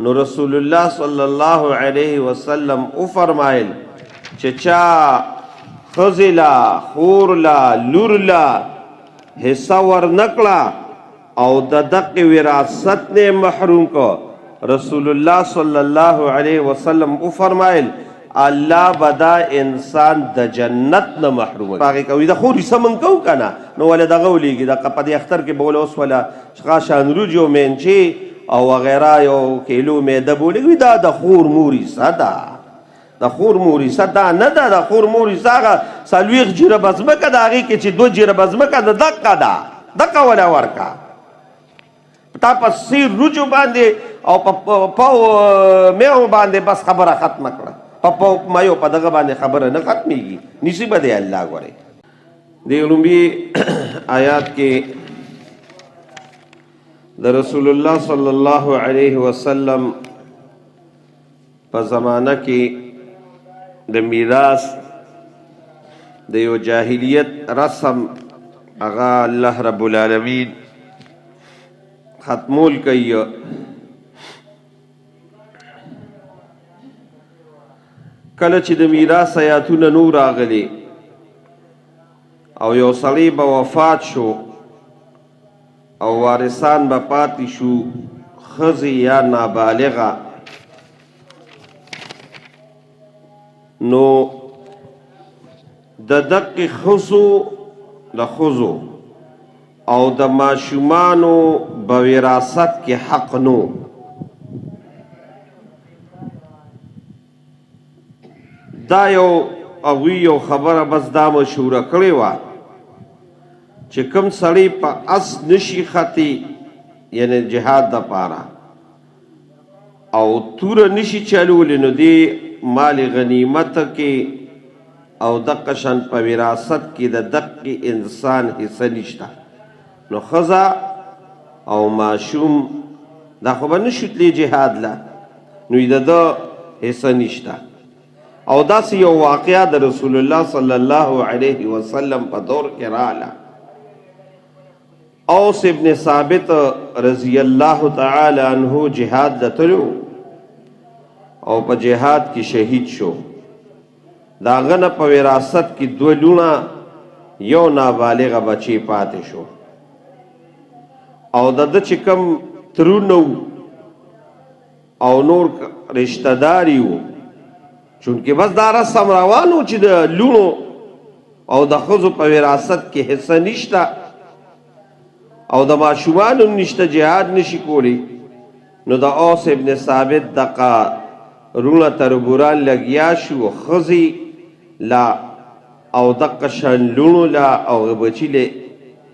نو رسول الله صلی الله علیه وسلم او فرمایل چې چا ښځې لا، خور لا، لور لا حصه ورنکړه او د دقې وراثت نه محروم کو، رسول الله صلی الله علیه وسلم او فرمایل الله بدا انسان د جنت نه محروم هغه کوي. د خور حصه مونږ کو کنه، نو ولې دغه ولېږي د په دې اختر کې به ول اوس ولا شان روجي او مینچي او وغیرہ یو کیلو میده بولېږي. دا د خور مور حصه ده، د خور مور حصه دا نه ده. د خور مور حصه هغه 40 جریبه ځمکه ده، هغې کې چې 2 جریبه ځمکه ده دقه ده، دقه وله ورکه. تا په سیر روجو باندې او په پاو میو باندې بس خبره ختمه کړه. په پاو میو په دغه باندې خبره نه ختمېږي، نصیب دی الله. ګورې دې لومبي آیات کې د رسول الله صلی الله علیه وسلم په زمانه کې د میراث د یو جاهلیت رسم هغه الله رب العالمین ختمول کوي. کله چې د میراث آیاتونه نور راغلي او یو سړی به وفات شو او وارثان به پاتې شو ښځې یا نابالغه، نو د دقې ښځو د ښځو او د ماشومانو به وراثت کې حق نو. دا یو هغوی یو خبره بس دا مشهوره کړې وه چې کوم سړی په اس نشي ختی، یعنی جهاد د پاره، او توره نشي چلولی، نو دی مال غنیمت کې او دقه شان په وراثت کې د دقې انسان حصه نشته. نو ښځه او ماشوم دا خو به نشو تللی جهاد له، نو د ده حصه نشته. او داسې یو واقعه د رسول الله صلی الله علیه وسلم په دور کې رااله. اوس ابن ثابت رضی الله تعالی عنہ جهاد لتلو او په جهاد کې شهید شو. دا غنه په وراثت کې 2 لوڼه یو نابالغه بچی پاتې شو، او د ده چې کوم ترونه وو او نور رشته داري وو، چونکې بس دا رسم روان و چې د لوڼو او د ښځو په وراثت کې حصه نشته او د ماشومانو نشته، جهاد نشي کولی. نو د اوس ابن ثابت دقه روڼه تربوران لګیا شو، ښځې لا او دقه شان لوڼو لا او بچي له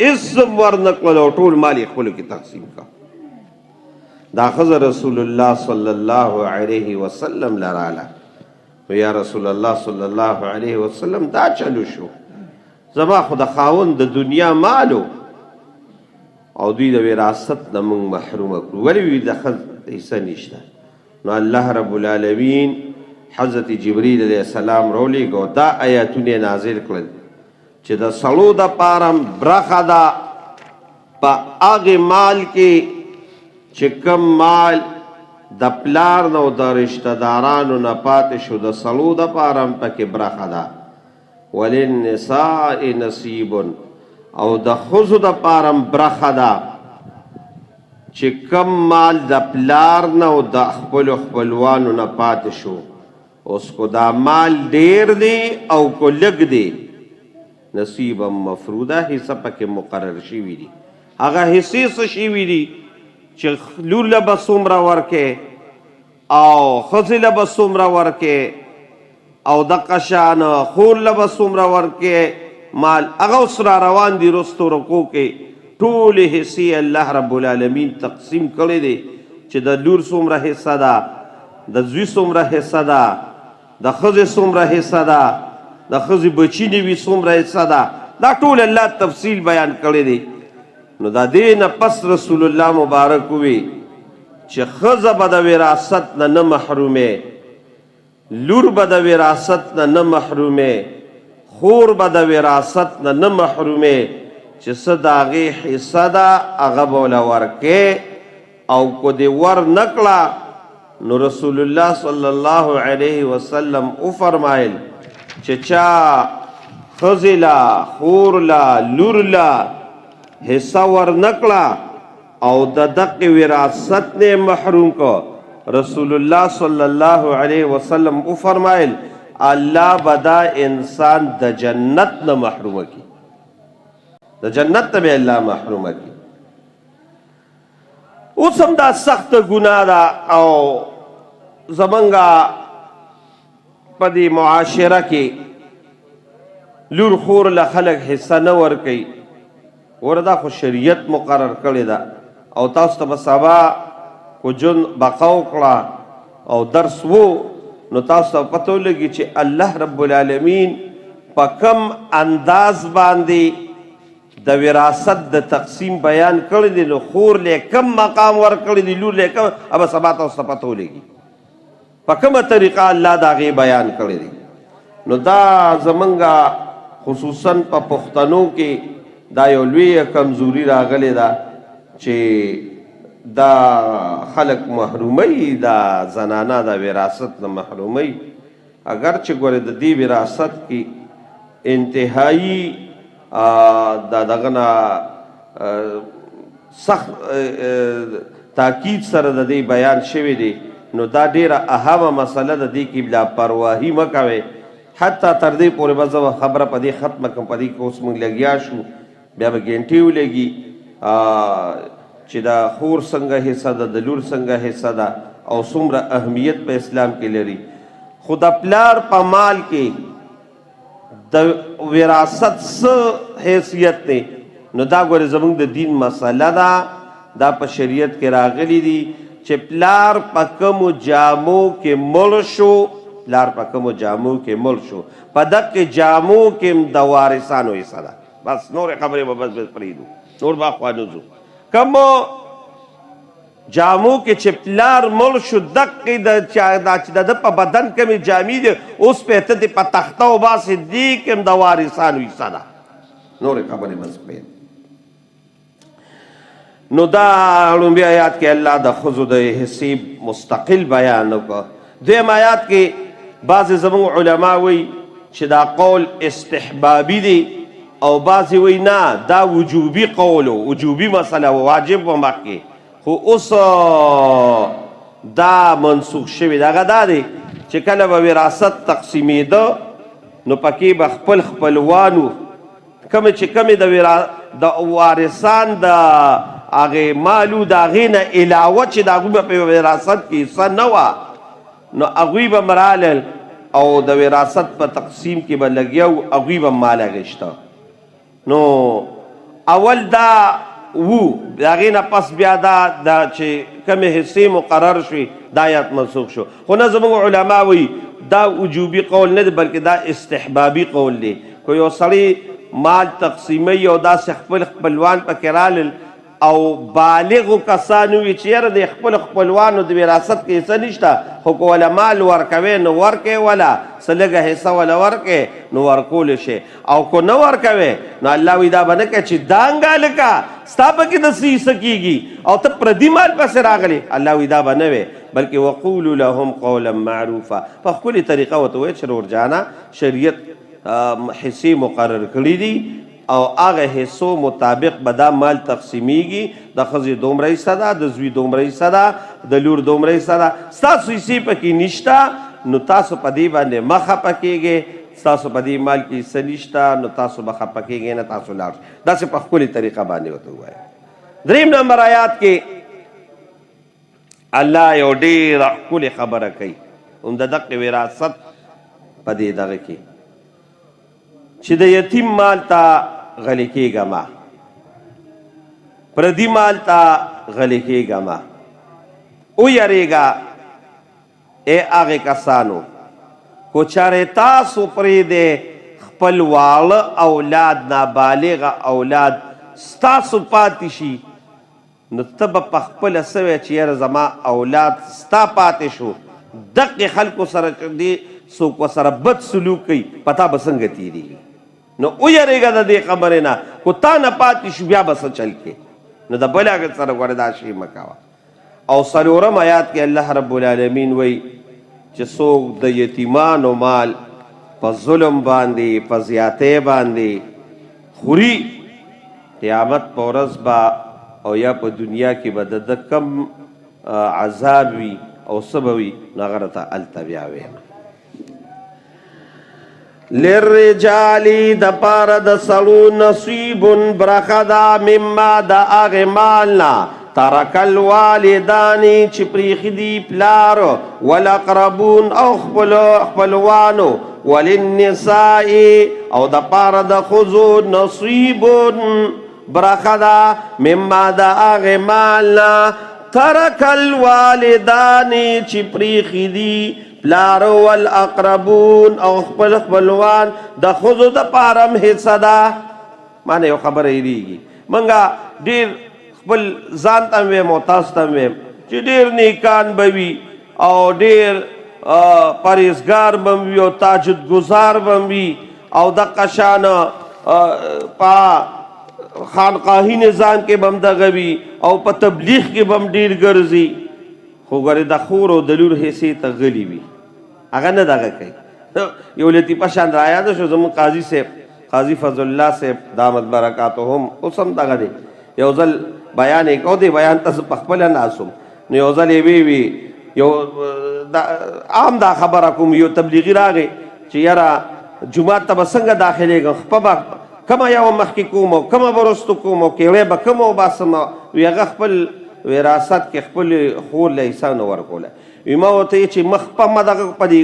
هېڅ هم ورنه کړل او ټول مال یې خپلو کې تقسیم کړ. دا ښځه رسول الله صلی الله علیه وسلم له راله، نو یا رسول الله صلی الله علیه وسلم دا چلو شو، زما خو د خاوند د دنیا مالو او دوی د وراثت نه موږ محرومه کړو، ولې وي د ښځ حصه نشته؟ نو الله رب العالمین حضرت جبریل علیه السلام راولېږه، دا آیاتونه یې نازل کړل چې د سړو دپاره هم برخه ده په هغې مال کې چې کوم مال د پلار نه او د رشته دارانو نه پاتې شو، د سړو دپاره هم پکې برخه ده. وللنساء نصیب، او د ښځو دپاره هم برخه ده چې کوم مال د پلار نه او د خپلو خپلوانو نه پاتې شو. اوس کو دا مال ډیر دی او کو لږ دی، نصیبا مفروضه حصه پکې مقرر شوي دي. هغه حصې څه شوي دي چې لور له به څومره ورکې او ښځې له به څومره ورکې او دقه شان خور له به څومره ورکې مال، هغه اوس را روان دي رستو رکو کې ټولې حصې الله رب العالمین تقسیم کړی دی چې د لور څومره حصه ده، د زوی څومره حصه ده، د ښځې څومره حصه ده، د ښځې بچي نه وي څومره حصه ده، دا ټول الله تفصیل بیان کړی دی. نو د دې نه پس رسول الله مبارک ووی چې ښځه به د وراثت نه نه محرومې، لور به د وراثت نه نه محرومې، خور به د وراثت نه نه محرومې، چې څه د هغې حصه ده هغه به له ورکې، او که دې ور نه کړه نو رسول الله صلی الله علیه وسلم او فرمایل چې چا ښځې لا، خور لا، لور لا حصه ورنکړه او د دقې وراثت نه محروم کو، رسول الله صلی الله علیه وسلم او فرمایل الله بدا انسان د جنت نه محروم کی، د جنت نه به الله محروم کی. اوس هم دا سخت ګناه ده او زمونږه په دې معاشره کې لور خور له خلک حصه نه ورکوي. ګوره دا خو شریعت مقرر کړې ده او تاسو ته به سبا کو جون بقا وکړه او درس وو نو تاسو ته پته ولګي چې الله رب العالمین په کم انداز باندې د وراثت د تقسیم بیان کړی دی، نو خور له کم مقام ورکړی دی، لور له کم، اب سبا تاسو ته پته ولګي په کومه طریقه الله د هغې بیان کړی دی. نو دا زمونږه خصوصا په پښتنو کې دا یو لویه کمزوري راغلې ده چې دا خلک محروموي، دا زنانه د وراثت نه محروموي. اگر چې ګورې د دې وراثت کې انتهایی دا دغه نه سخت تاکید سره د دې بیان شوی دی، نو دا ډیره اهمه مسله ده. دې کې لاپرواهي مه کوئ. حتی تر دې پورې به زه خبره په دې ختمه کړم، په دې کې اوس موږ لګیا شو بیا به ګنټې ولګي چې دا خور څنګه حصه ده، د لور څنګه حصه ده او څومره اهمیت په اسلام کې لري. خو د پلار په مال کې د وراثت څه حیثیت دی، نو دا ګورې زموږ د دین مسله ده. دا په شریعت کې راغلی دي چې پلار په کومو جامو کې مړ شو، پلار په کومو جامو کې مړ شو، په دقې جامو کې هم د وارثانو حصه ده. بس نورې خبرې به بس بس پرېږدو، نور به اخوا نه ځو. کومو جامو کې چې پلار مړ شو، دقې د چا دا چې د ده په بدن کومې جامې دي اوس پې ته دې په تخته وباسې، دې کې هم د وارثانو حصه ده. نورې خبرې بس پرېږدو. نو دا لومبی آیات کې الله د ښځو د حصې مستقل بیان وکړ. دویم آیات کې بعضې زموږ علما وایي چې دا قول استحبابي دی او بعضې وایي نه دا وجوبي قول و، وجوبي مسله و، واجب و مخکې، خو اوس دا منسوخ شوی دی. هغه دا دی چې کله به وراثت تقسیمېده نو پکې به خپل خپلوانو کومې چې کومې د وارثان د هغې مالو د هغې نه علاوه چې د هغوی به په وراثت کې حصه نه وه، نو هغوی به مرالل او د وراثت په تقسیم کې به لګیا وو، هغوی به مال اخیسته. نو اول دا وو، د هغې نه پس بیا دا دا چې کومې حصې مقرر شوې دا آیات منسوخ شو. خو نه زموږ علما وایي دا وجوبي قول نه دی بلکې دا استحبابي قول دی. که یو سړی مال تقسیموي او داسې خپل خپلوان پکې رالل او بالغو کسانو وي چې یاره د خپل خپلوانو د وراثت کې حصه نشته، خو که وله مال ورکوې نو ورکې، وله څه لږه حصه وله ورکې نو ورکولی شي، او که نه ورکوې نو الله وایي دا به نه کوې چې دانګه هلکه ستا پکې د څه حصه کېږي او ته پردي مال پسې راغلې. الله وایي دا به نه وې، بلکې وقولو لهم قولا معروفا، په ښکلې طریقه ورته ووایه چې ورور جانه شریعت حصې مقرر کړي دي او هغه حصو مطابق به دا مال تقسیمیږي. د ښځې دومره حصه ده، د زوی دومره حصه ده، د لور دومره حصه ده، ستاسو حصې پکې نشته نو تاسو په دې باندې مه خفه کېږئ، ستاسو په دې مال کې حصه نشته نو تاسو به خفه کېږئ نه، تاسو لاړ شئ. داسې په ښکلې طریقه باندې ورته ووایه. دریم نمبر آیات کې الله یو ډېره ښکلې خبره کوي هم د دقې وراثت په دې دغه کې چې د یتیم مال ته غلې کېږه مه، پردي مال ته غلې کېږه مه، ویرېږه ای هغې کسانو کو چرې تاسو پرېږدی خپل واړه اولاد، نابالغه اولاد ستاسو پاتې شي، نو ته به په خپله څه وایې چې یاره زما اولاد ستا پاتې شو، دقې خلکو سره چې دې څوک ورسره بد سلوک کوي په تا به څنګه تېرېږي؟ نو ویرېږه د دې خبرې نه، که تا نه پاتې شو بیا به څه چل کې؟ نو د بل هغه سره ګوره دا شی مه کوه. او څلورم آیات کې الله رب العالمین وایي چې څوک د یتیمانو مال په ظلم باندې، په زیاتې باندې خوري، قیامت په ورځ به او یا په دنیا کې به د ده کم عذاب وي او څه به وي، نو هغه راته هلته بیا وایم. للرجال د پاره د سړو نصیب برخه ده مما د هغې مال نه ترک الوالدان چې پرېښي دي پلار، والاقربون او خپل خپلوانو، وللنساء او د پاره د ښځو نصیب برخه ده مما د هغې مال نه ترک الوالدان چې پرېښي دي پلار، والاقربون او خپل خپلوان. د ښځو د پاره هم حصه ده. مانه یو خبره هېرېږي، مونږه ډېر خپل ځان ته وایم او تاسو ته وایم چې ډېر نیکان به وي او ډېر پرهېزګار به وي او تهجد ګزار به وي او دقه شان په خانقاهي نظام کې به هم دغه وي او په تبلیغ کې به هم ډېر ګرځي، خو ګورې د خور او د لور حصې ته غلي وي، هغه نه دغه کوي. یو لطیفه شان را یاد شو. زموږ قاضي صاحب، قاضي فضل الله صاحب دامت برکاتهم، اوس هم دغه دی، یو ځل بیان یې کو، دی بیان ته زه په خپله ناست وم. نو یو ځل یې وی وی یو دا عام دا خبره کوم، یو تبلیغي راغی چې یاره جومات ته به څنګه داخلېږم، خپه به کومه یوه مخکې کوم او کومه به وروستو کوم او کیړی به کومه وباسم. وی هغه خپل وراثت کې خپل خور له حصه نه ورکوله. وی ما ورته چې مخ په مه دغه په دې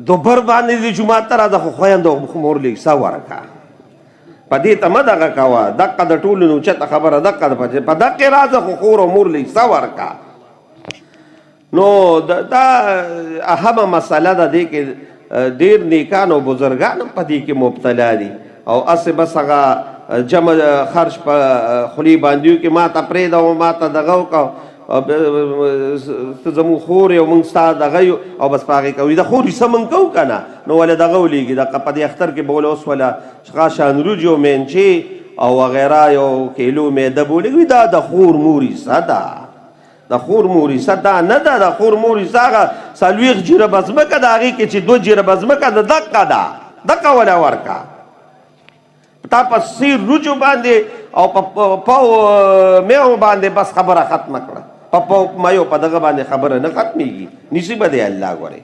دوبر باندې دې جومات ته راځه، خو خویندو مور له حصه ورکه، په دې ته مه دغه کوه، دقه د ټولو نه اوچته خبره دقه ده، په دقې راځه خو خور او مور له حصه ورکه. نو دا اهمه مسله ده. دې کې ډېر نیکان او بزرګان هم په دې کې مبتلا دي او هسې بس هغه جمع خرج په خولې باندې کې ما ته پرېږده او ما ته دغه وکړه، ته زموږ خور یې او موږ ستا دغه یو او بس په هغې کوي. د خور حصه موږ کوو که نه، نو ولې دغه ولېږي دقه په دې اختر کې به ولې اوس وله شان روجې او مینچې او وغیره یو کیلو میده به ولېږي. دا د خور مور حصه ده، د خور مور حصه دا نه ده. د خور مور حصه هغه 40 جریبه ځمکه ده، هغې کې چې 2 جریبه ځمکه ده دقه ده، دقه وله ورکه. تا په سیر روجو باندې او په پاو میو باندې بس خبره ختمه کړه، په پاو میو په دغه باندې خبره نه ختمیږي، نسی به دی الله ګورې.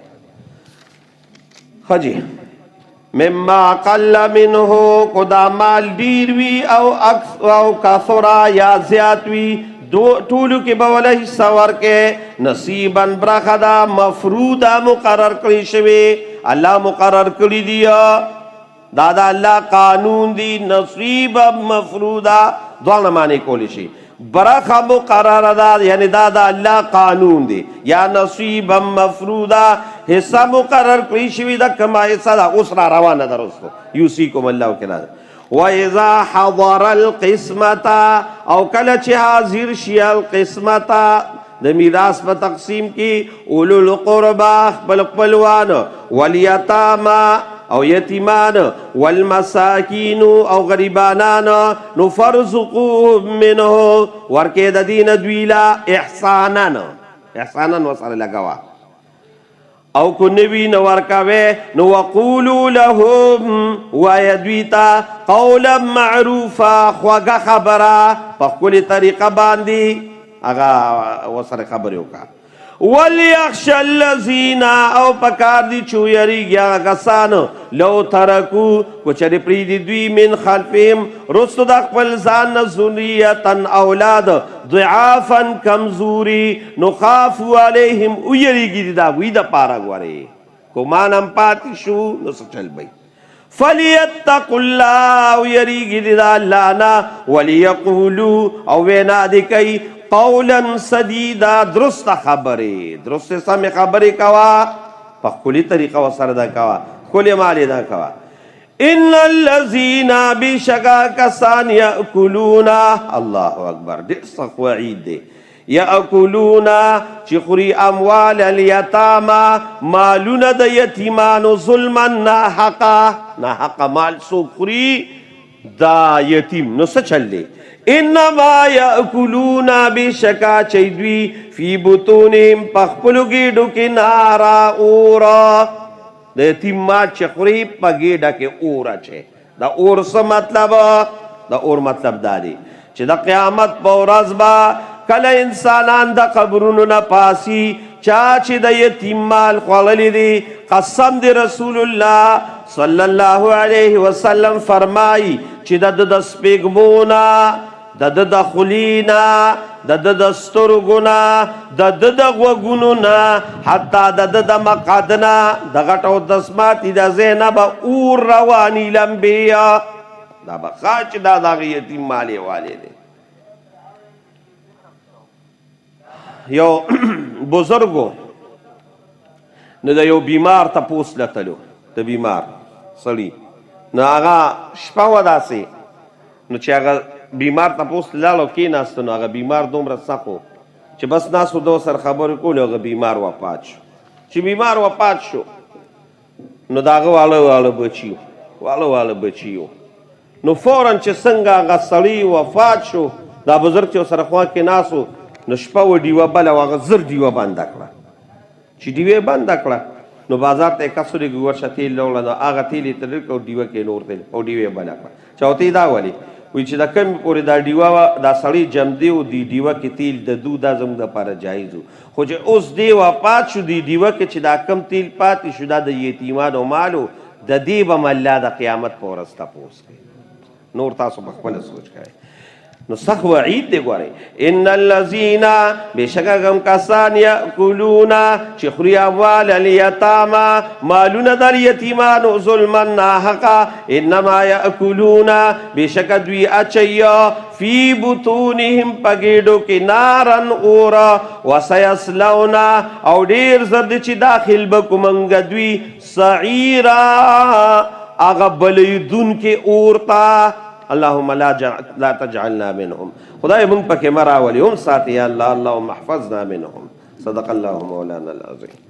خجی مما قل منه کو دا مال ډیر وی او اکس او کثرا یا زیات وی، دو ټولو کې به وله حصه ورکې. نصیبا برخه ده مفروضه مقرر کړی شوی، الله مقرر کړی دی، دا دا الله قانون دی. نصیب مفروضه دواړه معنی کولی شي، برخه مقرره ده یعنی دا دا الله قانون دی، یا نصیب مفروضه حصہ مقرر کړی شوی ده، کما حصہ ده اوس را روانه ده رستو یوسیکم الله کې راځي. وَإِذَا حَضَرَ الْقِسْمَةَ او کله چې حاضر شي القسمة د میراث په تقسیم کې اولو القربا خپل خپلوان، والیتاما او یتیمان، والمساکین او غریبانان، نو فرزقوهم منه ورکې د دین دوی لا احسانا، احسانا وسره لګوا، او کو نوی نو ورکوي نو وقولو لهم وایه دوی ته قولا معروفا خوږه خبره په ښکلې طریقه باندې هغه ورسره خبرې وکړه. وليخش الذين او پکار دي چې ویریږي هغه کسان لو ترکو کو چرې پرېږدي دوی من خلفهم رستو د خپل ځان نه ذریة اولاد ضعافا کمزوري، نو خافو علیهم ویریږي دي د هغوی دپاره. ګورې ګمان هم پاتې شو نو څه چل به. فلیتقوا الله او یریږي دي د الله نه، ولیقولو او وینا دې کوي قولا سدیدا درسته خبرې، درستې سمې خبرې کوه، په ښکلې طریقه ورسره دا کوه، ښکلې مالې دا کوه. ان الذین بشکا کسان یاکلون، الله اکبر ډېر سخت وعید دی، یاکلون چې خوري اموال الیتاما مالونه د یتیمانو ظلما ناحقا، ناحقه مال څوک خوري دا یتیم نو څه چل دی. انما یاکلون بشکا چې دوی فی بطونهم په خپلو ګېډو کې نارا اورا. د یتیم مال چې خوري په ګېډه کې اور اچوي. د اور څه مطلب؟ د اور مطلب دا دی چې د قیامت په ورځ به کله انسانان د قبرونو نه پاسي، چا چې د یتیم مال خوړلی دی، قسم دی رسول الله صلی الله علیه وسلم فرمایي چې د ده د سپېږمو نه، د ده د خولې نه، د ده د سترګو نه، د ده د غوږونو نه، حتی د ده د مقعد نه، د غټ او د سماتي د ځای نه به اور رواني لمبې. دا به ښه چې دا د هغه یتیم مال یې والی دی. یو بزرګو نو د یو بیمار تپوس لتلو، د بیمار سړي، نو هغه شپه وه داسې، نو چې هغه بیمار تپوس لاړ او کېناستو، نو هغه بیمار دومره سخت و چې بس ناست و، ده سره خبرې کولې، هغه بیمار وفات شو. چې بیمار وفات شو نو د هغه واړه واړه بچي وو، واړه واړه بچي وو. نو فوراً چې څنګه هغه سړی وفات شو، دا بزرګ چې ورسره خوا کې ناست و، نو شپه وه، ډیوه بله وه، هغه زر ډیوه بنده کړه. چې ډیوه یې بنده کړه نو بازار ته یې کس ولېږه، ورشه تېل راوړه. نو هغه تېل یې ترې کړ او ډیوه کې نور تېل او ډیوه یې بله کړه. چاوتې دا ولې وایي چې د کمې پورې دا ډیوه وه، دا سړی جمدی و، دې ډیوه کې تېل د دو دا زموږ دپاره جایز و، خو چې اوس دی وفات شو، دې ډیوه کې چې دا کم تېل پاتې شو، دا د یتیمانو مال و، د دې به هم الله د قیامت په ورځ تپوس کوي. نور تاسو په خپله سوچ کوئ. نو سخت وعید دی. ګورئ، ان الذین بېشکه کوم کسان یأکلون چې خوري اموال الیتاما مالونه د یتیمانو ظلما ناحقه، انما یأکلون بېشکه دوی اچوي فی بطونهم په ګېډو کې نارا اورا، وسیصلون او ډېر زر دی چې داخل به کړو موږ دوی سعیرا هغه بلېدونکي اور ته. اللهم لا تجعلنا منهم. خدای مونږ پکې مه راولي، هم ساتي یا الله. اللهم احفظنا منهم. صدق الله مولانا العظیم.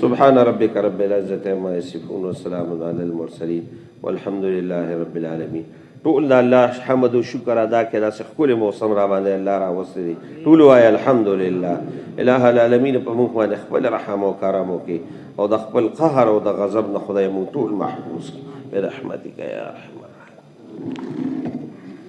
سبحان ربك رب العزة عما يصفون وسلام على المرسلين والحمد لله رب العالمين. ټول د الله حمد او شکر ادا کړه، داسې ښکلی موسم را باندې الله راوستی دی. ټول وایي الحمدلله. اله العالمین په موږ باندې خپل رحم او کرم وکړي او د خپل قهر او د غضب نه خدای موږ ټول محفوظ کړي برحمتک یا ارحم الراحمین.